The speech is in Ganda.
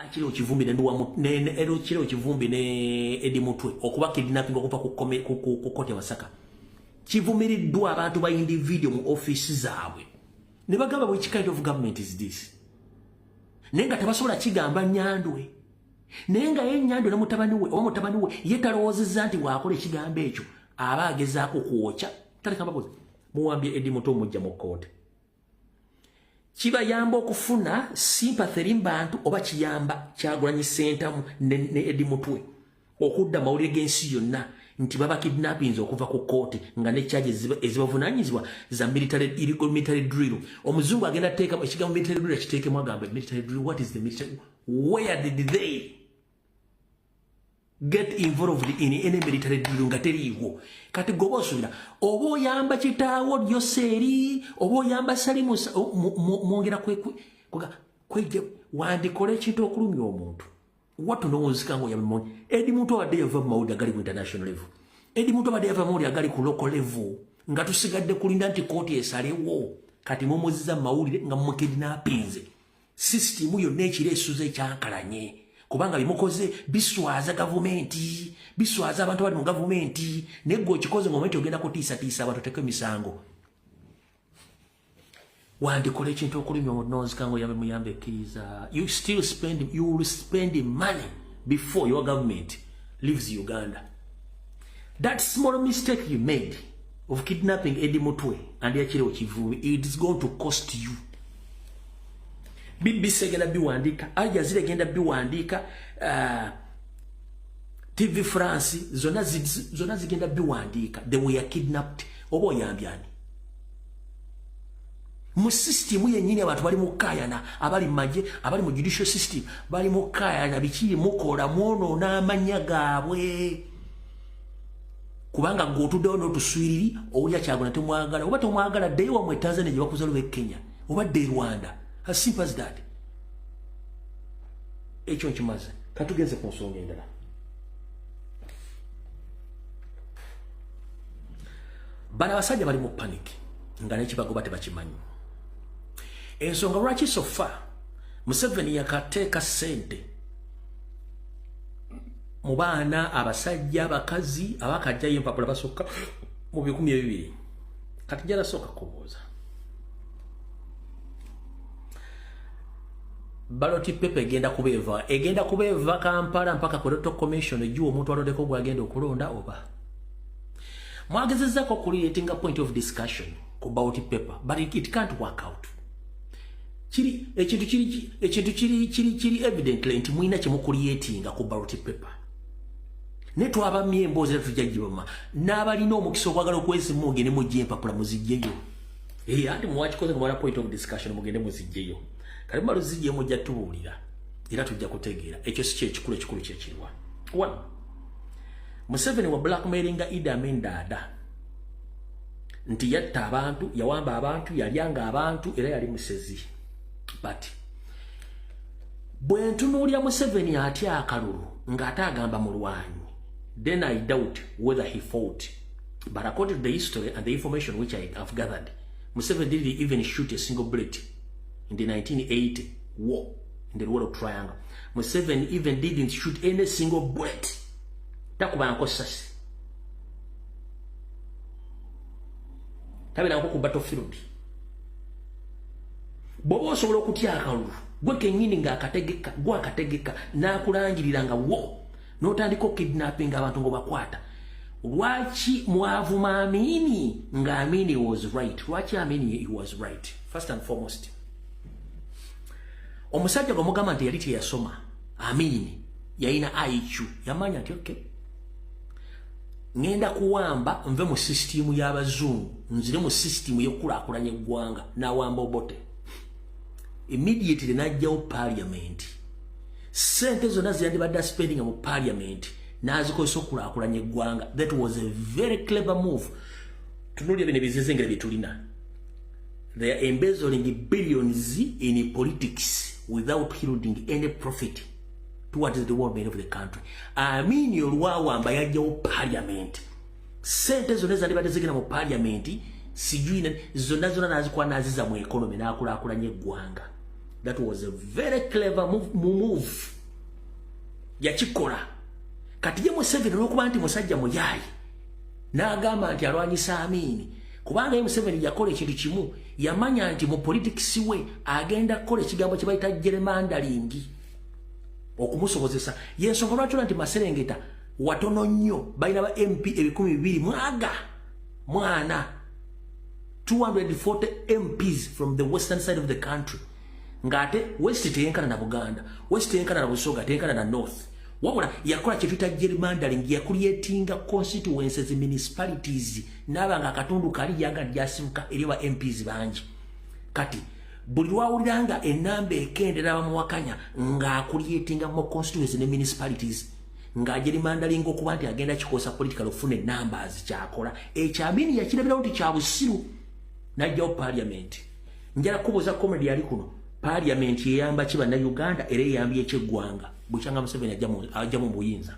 Achille Kivumbi ne ne Achille Kivumbi ne Eddie Mutwe okuba kidnapping okuva ku kote Masaka kivumiriddwa abantu ba individual mu office zaabwe ne bagamba, "Which kind of government is this?" Naye nga tebasobola kigamba Nyandwe, naye nga ye Nyandwe ne mutabani we oba mutabani we ye talowoozezza nti bw'akola ekigambo ekyo aba agezaako kwokya. Taleka mbabuze, muwambye Eddie Mutwe, omujja mu kkooti, kibayamba okufuna sympathy eri bantu oba kiyamba Kyagulanyi Ssentamu ne Eddie Mutwe okudda mawulire g'ensi yonna nti baba kidnappings okuva ku kooti nga ne charges ezibavunaanyizibwa za military, illegal military drill? Omuzungu agenda teeka ekigambo military drill akiteekemu agambe military drill. What is the military? Where did they get involved in any military drill nga teriiwo? Kati goba osuubira oba oyamba kitaawo Yoseeri oba oyamba Salimu, mwongera kweje wandikola ekintu okulumya omuntu watunowozika nga oyamba Eddie Mutwe abadde yava mu mawulire agali ku international level. Eddie Mutwe abadde yava mu mawulire agali ku local level nga tusigadde kulinda nti kooti esalewo. Kati mumuziza mu mawulire nga mumukidnappinze. Sisitimu yonna ekiro esuza ekyankalanye kubanga bimukoze biswaza gavumenti, biswaza abantu abali mu gavumenti. Naye gwe okikoze ng'omanyi ogenda kutiisatiisa abantu teko emisango. Wandikola ekintu okulumya omuntu nonzika nga oyambe muyambe ekkiriza. You still spend, you will spend money before your government leaves Uganda. That small mistake you made of kidnapping Eddie Mutwe and Achille Kivumbi, it is going to cost you. BBC egenda biwandiika, Al Jazeera egenda biwandiika, TV France zonna zonna zigenda biwandiika. They were kidnapped. Oba oyambyani mu system yennyini? Abantu bali mu kayana, abali mu magye, abali mu judicial system bali mu kayana. Biki mukola? Mwonoona amannya gaabwe kubanga gwe otuddewo n'otuswiriri. Owulira Kyagona temwagala oba tomwagala, ddeyo wamwe e Tanzania gye bakuza luba e Kenya oba dde e Rwanda. As simple as that. Ekyo nkimaze, katugenze ku nsonga endala. Bano abasajja bali mu panic nga n'ekibagoba tebakimanyi. Ensonga lwaki so far Museveni yakateeka ssente mu baana, abasajja, abakazi abakajjayo empapula basukka mu 2000. Kati jarasooka kubuuza, ballot paper egenda kuba eva Kampala mpaka ku Electoral Commission egiwa omuntu alondeko gwagenda okulonda, oba mwagezezzaako creating a point of discussion ku ballot paper? But it can't work out. Kiri ekintu kiri ekintu kiri evidently nti mulina kyemucreatinga ku ballot paper, naye twabamye emboozi era tujja gibama. N'abalina omukisa okwagala okwesimu, mugende mujje empapula muzijjeyo. Ee, anti muwakikoze nga mwala point of discussion, mugende muzijjeyo. Kale mumala ozijjeyo mujja tubuulira era tujja kutegeera. Ekyo si kyekikulu, ekikulu kyekiriwa? One, Museveni wa blackmailinga Idi Amin Dada nti yatta abantu, yawamba abantu, yalyanga abantu era yali musezi. But bwe ntunuulira Museveni atya akalulu ng'ate agamba mulwanyi, then I doubt whether he fought. But according to the history and the information which I have gathered, Museveni didn't even shoot a single bullet in the 1980 war in the Luwero Triangle. Museveni even didn't shoot any single bullet. Takubanko sasi, tabeeranko ku battlefield. Bw'oba osobola okutya akalulu gwe kennyini ng'akategeka, gwe akategeka n'akulangirira nga wo n'otandika okidnapping abantu ng'obakwata, lwaki mwavuma Amini nga Amini was right? Lwaki Amini he was right? First and foremost, omusajja gwe mugamba nti yali teyasoma, Amini yalina IQ. Yamanya nti okay, ngenda kuwamba nve mu sisitimu y'abazungu nzire mu sisitimu y'okukulaakulanya eggwanga. N'awamba Obote immediately, n'ajjawo parliament. Sente zonna zeyandibadde spending mu parliament n'azikozesa okukulaakulanya eggwanga. That was a very clever move. Tunuulira bino ebizezengere bye tulina. They are embezzling billions in politics without yielding any profit towards the development of the country. Amini olwawamba yajjawo parliament, sente zonna zandibadde zigenda mu parliament sijui zonna zonna nazikuwa naziza mu economy n'akulaakulanya eggwanga. That was a very clever move. Yakikola. Kati ye Museveni, olwokuba nti musajja muyaayi, n'agamba nti alwanyisa Amiini, kubanga ye Museveni yakola ekintu kimu. Yamanya nti mu politics we agenda kukola ekigambo kye bayita gerrymandering okumusobozesa. Yensonga lwaki nti Maserengeta watono nnyo, balina ba MP 244, 240 MPs from the western side of the country, ng'ate west teyenkana na Buganda, west teyenkana na Busoga, teyenkana na north. Wabula yakola kyetuyita gerrymandering, yacreatinga constituencies, municipalities, naaba nga akatundu kali yaga gyasibuka eri ba MPs bangi. Kati buli lwawulira nga enamba ekendera, bamuwakanya ng'acreatinga mu constituencies ne municipalities, ng'agerrymanderinga okuba nti agenda kikosa political okufuna enumbers. Kyakola ekyo Amini yakirabirawo nti kya busiru, n'ajjawo parliament. Njala kubuuza comedy yali kuno, parliament eyamba ki Bannayuganda era eyambye ekyeggwanga bukyanga Museveni ajja mu buyinza?